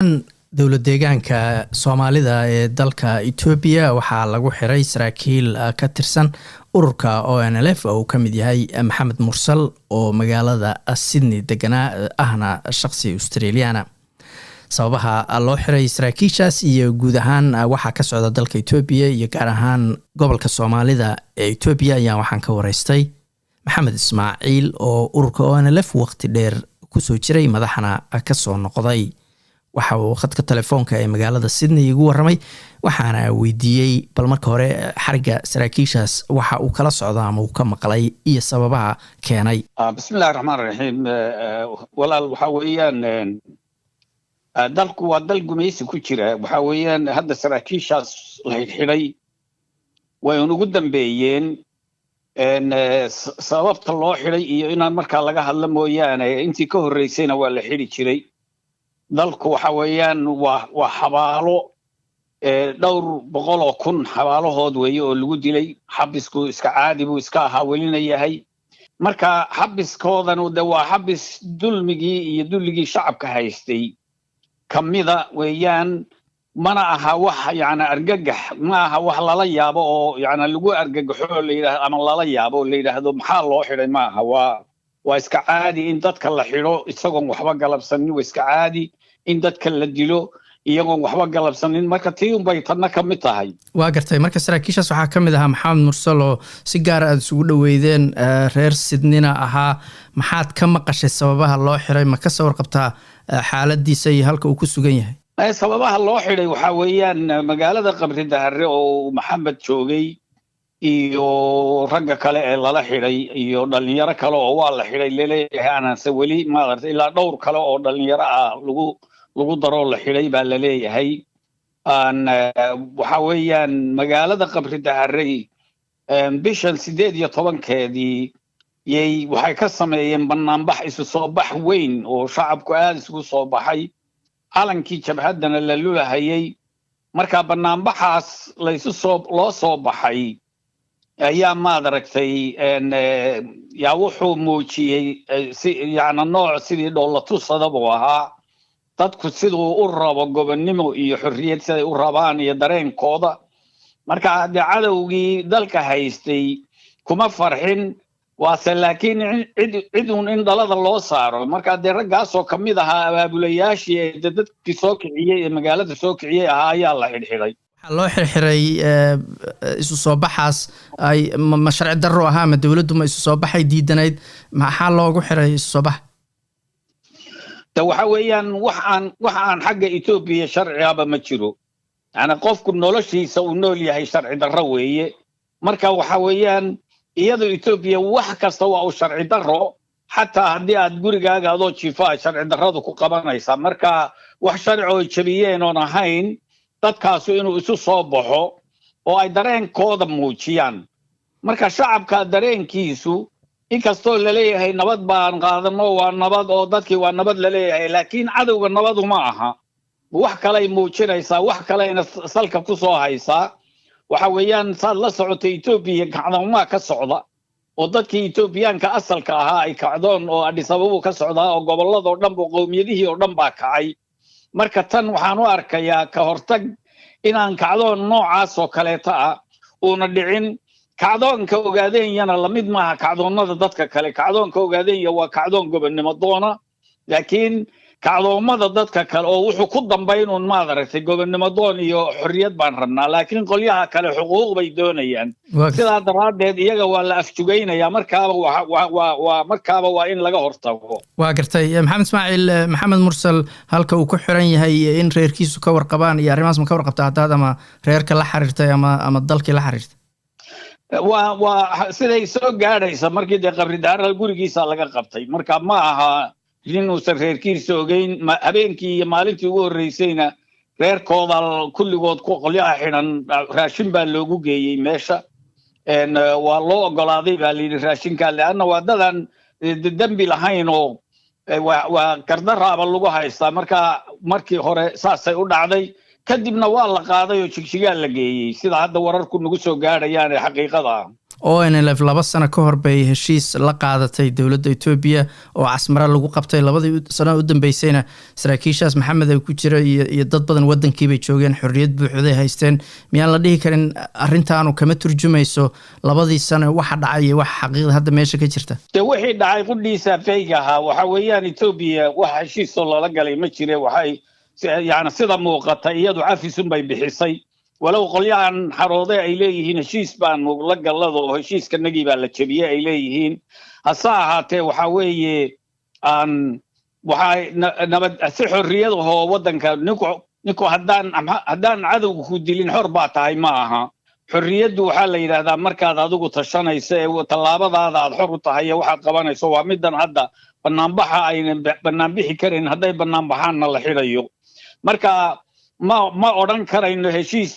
Dhowaan dowlad deegaanka Soomaalida ee dalka Etoobiya waxaa lagu xiray saraakiil ka tirsan ururka ONLF oo uu ka mid yahay Maxamed Mursal oo magaalada Sydney deganaa, ahna shaqsi Australiana. Sababaha loo xiray saraakiishaas iyo guud ahaan waxaa ka socda dalka Etoobiya iyo gaar ahaan gobolka Soomaalida ee Etoobiya ayaa waxaan ka wareystay Maxamed Ismaaciil oo ururka ONLF waqti dheer kusoo jiray, madaxna kasoo noqday. Waxa uu khadka telefoonka ee magaalada Sydney igu waramay, waxaana weydiiyey bal marka hore xariga saraakiishaas waxa uu kala socdo ama uu ka maqlay iyo sababaha keenay. Bismillahi raxmaan raxiim. Walaal, waxa weeyaan dalku waa dal gumaysi ku jira. Waxa weeyaan hadda saraakiishaas la xidhxidhay way ugu dambeeyeen. Sababta loo xidhay iyo inaan markaa laga hadlo mooyaane, intii ka horreysayna waa la xidhi jiray. Dalku waxa weeyaan waa xabaalo, dhowr boqol oo kun xabaalahood weeye oo lagu dilay. Xabisku iska caadi buu iska ahaa, welina yahay. Marka xabiskoodanu de waa xabis dulmigii iyo dulligii shacabka haystay kamida weeyaan. Mana aha wax yani argagax, ma aha wax lala yaabo oo yani lagu argagaxo la yidhahdo ama lala yaabo oo la yidhaahdo maxaa loo xidhay. Ma aha, waa iska caadi in dadka la xidho isagoon waxba galabsanin. Waa iska caadi in dadka la dilo iyagoon waxba galabsanin. Marka tii unbay tanna ka mid tahay. Waa gartay. Marka saraakiishaas waxaa ka mid ahaa Maxamed Mursal oo si gaara aada isugu dhoweydeen, reer Sydneyna ahaa. Maxaad ka maqashay sababaha loo xiray? Ma ka soo warqabtaa xaaladiisa iyo halka uu ku sugan yahay? Sababaha loo xidhay waxaa weeyaan magaalada Qabri Dahare oo Maxamed joogay iyo ragga kale ee lala xidhay iyo dhalinyaro kale oo waa la xidhay laleeyahay, aananse weli maaragtay, ilaa dhowr kale oo dhalinyaro ah lagu daroo la xidhay baa laleeyahay. Waxa weeyaan magaalada Qabri Daharey bishan 18-keedii yay waxay ka sameeyeen banaanbax, isu soo bax weyn oo shacabku aada isugu soo baxay, calankii jabhaddana la lulahayay. Marka banaanbaxaas laysu soo loo soo baxay ayaa, maad aragtay, yaa wuxuu muujiyey si yacni nooc sidii dhoolatusada buu ahaa, dadku siduu u rabo gobonnimo iyo xorriyad siday u rabaan iyo dareenkooda. Marka haddee cadowgii dalka haystay kuma farxin, waase laakiin cid uun in dhalada loo saaro. Marka dee raggaasoo ka mid ahaa abaabulayaashii ee de dadkii soo kiciyey ee magaalada soo kiciyey ahaa ayaa la xidhxidhay. Waxaa loo xirxiray isu soo baxaas ay ma sharci darro ahaa ma dowladdu ma isu soo baxay diidanayd? Maxaa loogu xiray isu soo bax? De waxa weeyaan wax aan xagga Etoobiya sharcigaba ma jiro. Yani qofku noloshiisa uu nool yahay sharci darro weeye. Marka waxa weeyaan iyadu Etoobiya wax kasta waa uu sharci darro, xataa haddii aad gurigaaga adoo jiifo ay sharci darradu ku qabanaysaa. Marka wax sharci oo jabiyeen oon ahayn dadkaasu inuu isu soo baxo oo ay dareenkooda muujiyaan. Marka shacabka dareenkiisu, inkastoo laleeyahay nabad baan qaadano, waa nabad oo dadkii waa nabad laleeyahay, laakiin cadowga nabadu ma aha. Wax kalay muujinaysaa, wax kaleyna salka ku soo haysaa. Waxa weeyaan saad la socotay, Etoobiya kacdoomaa ka socda oo dadkii Etoobiyaanka asalka ahaa ay kacdoon oo Addis Ababu ka socdaa oo gobolladoo dhan bu qowmiyadihii oo dhan baa kacay. Marka tan waxaan u arkayaa ka hortag inaan kacdoon noocaas oo kaleeta ah uuna dhicin. Kacdoonka Ogaadenyana lamid maaha kacdoonnada dadka kale. Kacdoonka Ogaadenya waa kacdoon gobonnimo doona, laakiin kacdoomada dadka kale oo wuxuu ku dambayn uun, maad aragtay, gobonnimo doon iyo xorriyad baan rabnaa, laakiin qolyaha kale xuquuq bay doonayaan. Sidaa daraaddeed iyaga waa la afjugaynayaa markaaba, waa markaaba waa in laga hortago. Waa gartay. Maxamed Ismaaciil, Maxamed Mursal halka uu ku xiran yahay, in reerkiisu ka warqabaan iyo arrimahaas ma ka warqabta haddaad ama reerka la xiriirtay ama dalkii la xiriirtay? Waa siday soo gaadhaysa markii dee Qabri Daaral gurigiisa laga qabtay. Marka ma aha inuusan reerkiisa ogeyn. Habeenkii iyo maalintii ugu horreysayna reerkooda kulligood ku qolyaha xidhan raashin baa loogu geeyey meesha. Waa loo ogolaaday baa layidhi raashinka, leanna waa dadan dembi lahayn oo waa gardaraaba lagu haystaa. Marka markii hore saasay u dhacday, kadibna waa la qaaday oo Jigjigaa la geeyey, sida hadda wararku nagu soo gaadhayaan ee xaqiiqada ah. ONLF 2 sano ka hor bay heshiis la qaadatay dowladda Etoobiya oo Casmara lagu qabtay. 2dii sano u dambeysayna saraakiishaas Maxamed ay ku jira iyo dad badan waddankiibay joogeen, xorriyad buuxday haysteen. Miyaan la dhihi karin arrintaanu kama turjumayso 2dii sano waxa dhacay iyo waxa xaqiiqda hadda meesha ka jirta? De wixii dhacay qudhiisa fayg ahaa. Waxa weeyaan Etoobiya wax heshiisoo lala galay ma jire. Waxay yani sida muuqata iyadu cafisun bay bixisay, walow qolyahan xaroode ay leeyihiin heshiis baanu la gallado oo heshiiskanagii baa la jebiyey ay leeyihiin. Hase ahaatee waxa weeye aan waxay nabad si xorriyad ahoo waddanka ninku haddaan cadowga ku dilin xor baa tahay ma aha. Xorriyaddu waxaa la yidhaahdaa markaad adigu tashanayso ee tallaabadaada aad xor u tahay iyo waxaad qabanayso. Waa middan hadda banaanbaxa aynan banaanbixi karin, hadday banaanbaxaanna la xidhayo. Marka ma odhan karayno heshiis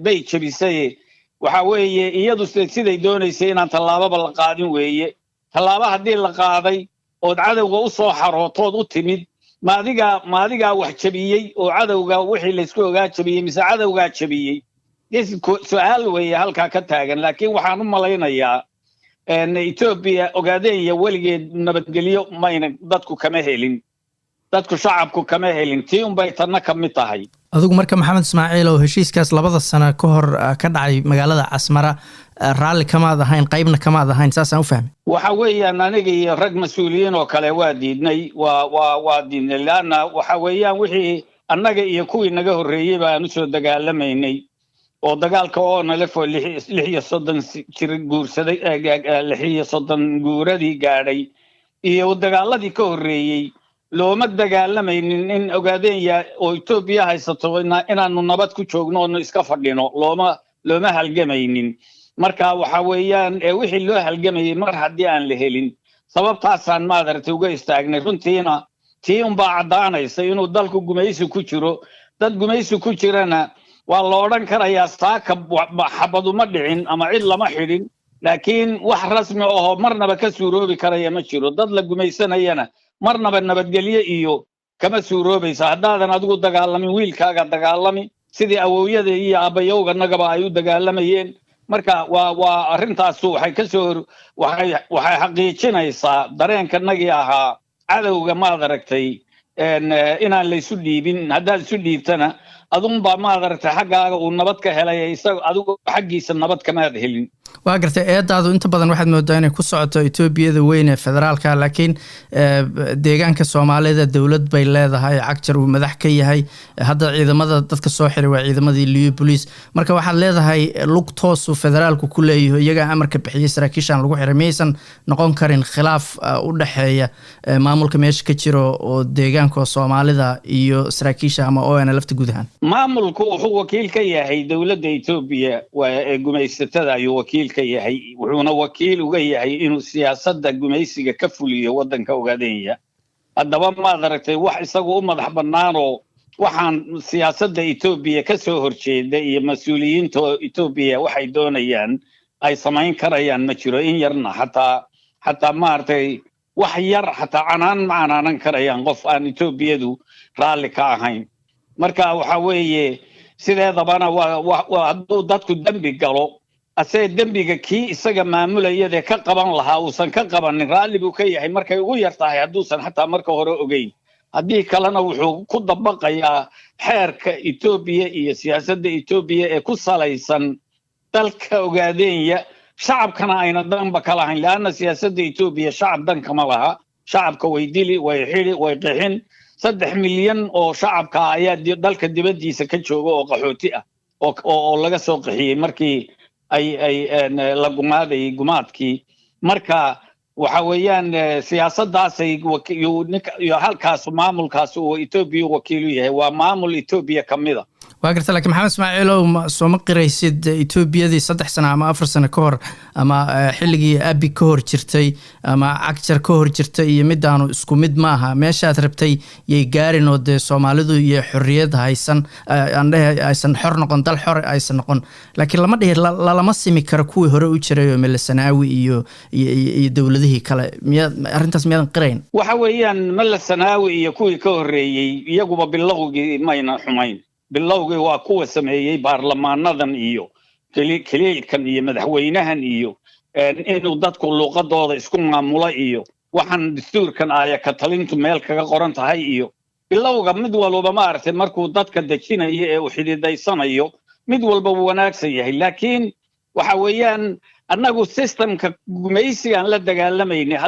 bay jebisay. Waxa weeye iyadu siday doonaysay inaan tallaababa la qaadin weeye. Tallaabo haddii la qaaday ood cadowga u soo xarootood u timid, ma adigaa wax jebiyey oo cadowga wixii laysku ogaa jebiyey mise cadowgaa jebiyey? Su-aal weeye halkaa ka taagan. Laakiin waxaan u malaynayaa Etoobiya Ogaadenya weligeed nabadgelyo mayna dadku kama helin, dadku shacabku kama helin, tii unbay tanna ka mid tahay. Adigu marka Maxamed Ismaaciil oo heshiiskaas 2da sano ka hor ka dhacay magaalada Casmara raalli kamaad ahayn, qaybna kamaad ahayn, saasaan u fahmay. Waxa weeyaan aniga iyo rag mas-uuliyiin oo kale waa diidnay, waa diidnay, leanna waxa weeyaan wixii annaga iyo kuwii naga horreeyey baan usoo dagaalamaynay oo dagaalka ONLF oo 36 jir guursaday, 36 guuradii gaadhay iyo dagaaladii ka horreeyey, looma dagaalamaynin in Ogaadenya oo Etoobiya haysato inaanu nabad ku joogno oonu iska fadhino. Looma halgamaynin. Marka waxa weeyaan wixii loo halgamayay mar haddii aan la helin, sababtaasaan maadaragtay uga istaagnay. Runtiina tii unbaa caddaanaysa inuu dalku gumaysi ku jiro. Dad gumaysi ku jirana waa la odhan karayaa saaka xabaduma dhicin ama cid lama xidhin, laakiin wax rasmi ahoo marnaba ka suuroobi karaya ma jiro. Dad la gumaysanayana marnaba nabadgelyo iyo kama suuroobaysa. Haddaadan adigu dagaalamin, wiilkaaga dagaalami, sidii awowyada iyo aabbayowganagaba ay u dagaalamayeen. Marka waa arrintaasu waxay ka soo waxay xaqiijinaysaa dareenkanagii ahaa cadowga maad aragtay inaan laysu dhiibin. Haddaad isu dhiibtana adunbaa maad aragtay xaggaaga uu nabad ka helay, isaga adigu xaggiisa nabad kamaad helin. Waa gartay. Eedaadu inta badan waxaad moodaa inay ku socoto Etoobiyada weyn ee federaalka, laakiin deegaanka Soomaalida dowlad bay leedahay, Cagjar uu madax ka yahay. Hadda ciidamada dadka soo xiray waa ciidamadii Liyu Police. Marka waxaad leedahay lug toosuu federaalku ku leeyaho, iyagaa amarka bixiyey saraakiishan lagu xiray. Miyaysan noqon karin khilaaf u dhexeeya maamulka meesha ka jiro oo deegaanka Soomaalida iyo saraakiisha ama ONLF-ta guud ahaan? Maamulku wuxuu wakiil ka yahay dowladda Etoobiya ee gumaysatada ayuu wakiil ka yahay, wuxuuna wakiil uga yahay inuu siyaasadda gumaysiga ka fuliyo waddanka Ogaadenya. Haddaba maad aragtay wax isagu u madax bannaanoo waxaan siyaasadda Etoobiya ka soo horjeeda iyo mas-uuliyiinta Etoobiya waxay doonayaan ay samayn karayaan ma jiro. In yarna xataa maaragtay wax yar xataa canaan ma canaanan karayaan qof aan Etoobiyadu raalli ka ahayn. Marka waxa weeye sideedabana waa hadduu dadku dembi galo, asee dembiga kii isaga maamulayadee ka qaban lahaa uusan ka qabanin, raalli buu ka yahay markay ugu yar tahay, hadduusan xataa marka hore ogeyn. Haddii kalena wuxuu ku dabaqayaa xeerka Etoobiya iyo siyaasadda Etoobiya ee ku salaysan dalka Ogaadenya, shacabkana ayna danba ka lahayn, leanna siyaasadda Etoobiya shacab dankama laha. Shacabka way dili, way xidi, way qixin. 3 milyan oo shacabka ayaa dalka dibaddiisa ka jooga oo qaxooti ah oo laga soo qaxiyey markii ay la gumaadayay gumaadkii. Marka waxa weeyaan siyaasaddaasay iyo halkaas maamulkaas uu Etoobiya wakiilu yahay, waa maamul Etoobiya ka mida. Waa garta, lakiin Maxamed Ismaaciilow, sooma qiraysid Etoobiyadii 3 sano ama 4 sano ka hor ama xilligii Abi ka hor jirtay ama Cagjar ka hor jirtay iyo midaanu isku mid maaha? Meeshaad rabtay yay gaarin oo dee Soomaalidu iyo xorriyad haysan aandhehe aysan xor noqon, dal xor aysan noqon, laakiin lama dhihi lalama simi karo kuwii hore u jiray oo Melesanaawi iyo dowladihii kale. Miyaad arrintaas miyaadan qirayn? Waxa weeyaan Melesanaawi iyo kuwii ka horreeyey iyaguba bilowgii mayna xumayn. Bilowgii waa kuwa sameeyey baarlamaanadan iyo kaliilkan iyo madaxweynahan iyo Inuu dadku luuqadooda isku maamulo iyo waxaan dastuurkan aaya ka talintu meel kaga qoran tahay iyo bilowga mid walba, maaragtay, markuu dadka dejinayo ee uu xididaysanayo, mid walba wuu wanaagsan yahay. Laakiin waxa weeyaan, annagu systemka gumaysigaan la dagaalamaynay.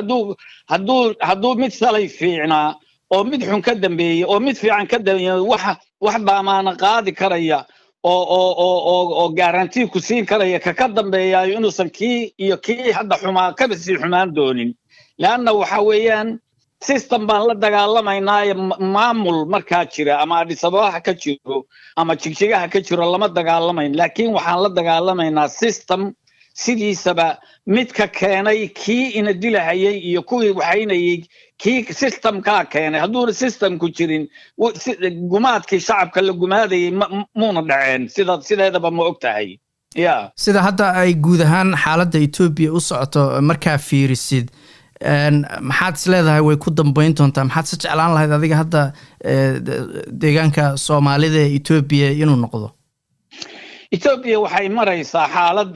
Hadduu mid shalay fiicnaa oo mid xun ka dambeeyey oo mid fiican ka dambeeyey, waxa wax daamaana qaadi karaya oo guarantee ku siin karaya ka dambeeyaayo inuusan kii iyo kii hadda xumaa kaba sii xumaan doonin? Leanna waxa weeyaan, system baan la dagaalamaynaaye, maamul markaa jira ama Addis Ababaha ka jiro ama Jigjigaha ka jiro lama dagaalamayn, laakiin waxaan la dagaalamaynaa system sidiisaba midka keenay kii ina dilahayay iyo kuwii waxaynayay, kii systemkaa keenay. Hadduuna systemku jirin, gumaadkii shacabka la gumaadayay muuna dhaceen. Sideedaba ma og tahay ya. Sida hadda ay guud ahaan xaaladda Etoobiya u socoto markaa fiirisid, maxaad is leedahay way ku dambeyn doontaa? Maxaad se jeclaan lahayd adiga hadda deegaanka Soomaalida ee Etoobiya inuu noqdo? Etoobiya waxay maraysaa xaalad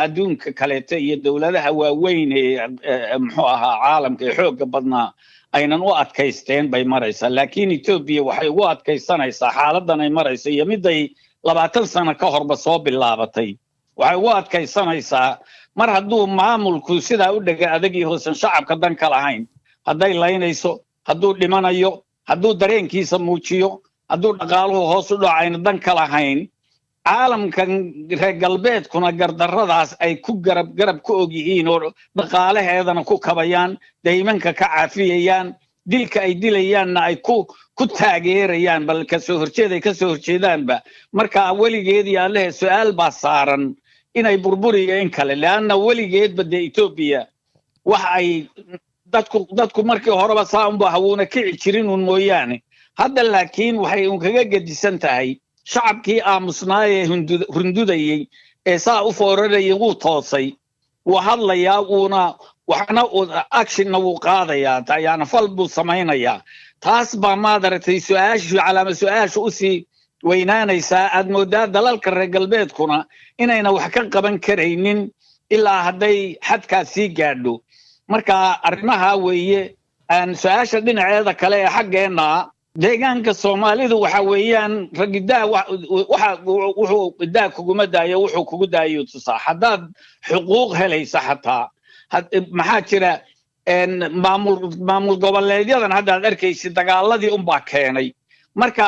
adduunka kaleeto iyo dowladaha waaweyn ee, muxuu ahaa, caalamka ee xoogga badnaa aynan u adkaysteen bay maraysaa. Laakiin Etoobiya waxay ugu adkaysanaysaa xaaladan ay marayso iyo miday 20 sano ka horba soo bilaabatay. Waxay ugu adkaysanaysaa, mar hadduu maamulku sidaa u dhega adag yahosan shacabka dan ka lahayn, hadday laynayso, hadduu dhimanayo, hadduu dareenkiisa muujiyo, hadduu dhaqaaluhu hoos u dhaco, ayna dan ka lahayn, caalamkan reer galbeedkuna gardarradaas ay ku garab garab ku og yihiin oo dhaqaalaheedana ku kabayaan, daymanka ka caafiyayaan, dilka ay dilayaanna ay ku taageerayaan, bal kasoo horjeed ay kasoo horjeedaanba. Marka weligeed iyo Allahe su-aal baa saaran inay burburiyo in kale, leanna weligeedba dee Etoobiya wax ay dadku markii horeba saa unba hawuuna kici jirin uun mooyaane. Hadda laakiin waxay uun kaga gedisan tahay, shacabkii aamusnaayee rundudayey ee saa u foorarayay wuu toosay, wuu hadlayaa, wuuna waxna actionna wuu qaadayaa, yani fal buu samaynayaa. Taas baa, maad aragtay, su-aashu calaama su-aasha usii weynaanaysaa. Aad moodaa dalalka reer galbeedkuna inayna wax ka qaban karaynin ilaa hadday xadkaas sii gaadho. Marka arrimaha weeye. Su-aasha dhinaceeda kale ee xaggeenna deegaanka Soomaalidu waxa weeyaan, ragidaa waxa wuxuu daa kuguma daayo, wuxuu kugu daayo tusaa. Haddaad xuquuq helaysa xataa, maxaa jira, maamul goboleedyadan haddaad arkaysid, dagaaladii unbaa keenay. Marka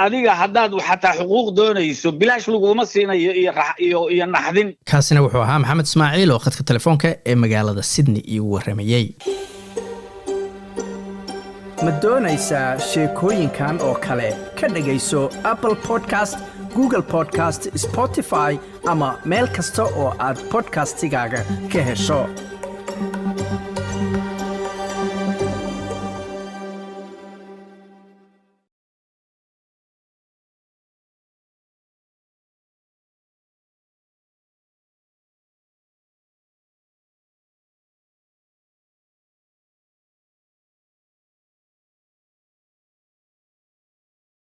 adiga haddaad xataa xuquuq doonayso, bilaash laguma siinayo iyo naxdin. Kaasina wuxuu ahaa Maxamed Ismaaciil oo khadka telefoonka ee magaalada Sydney iigu warramayey. Ma doonaysaa sheekooyinkan oo kale? Ka dhegayso Apple Podcast, Google Podcast, Spotify ama meel kasta oo aad podcastigaaga ka hesho.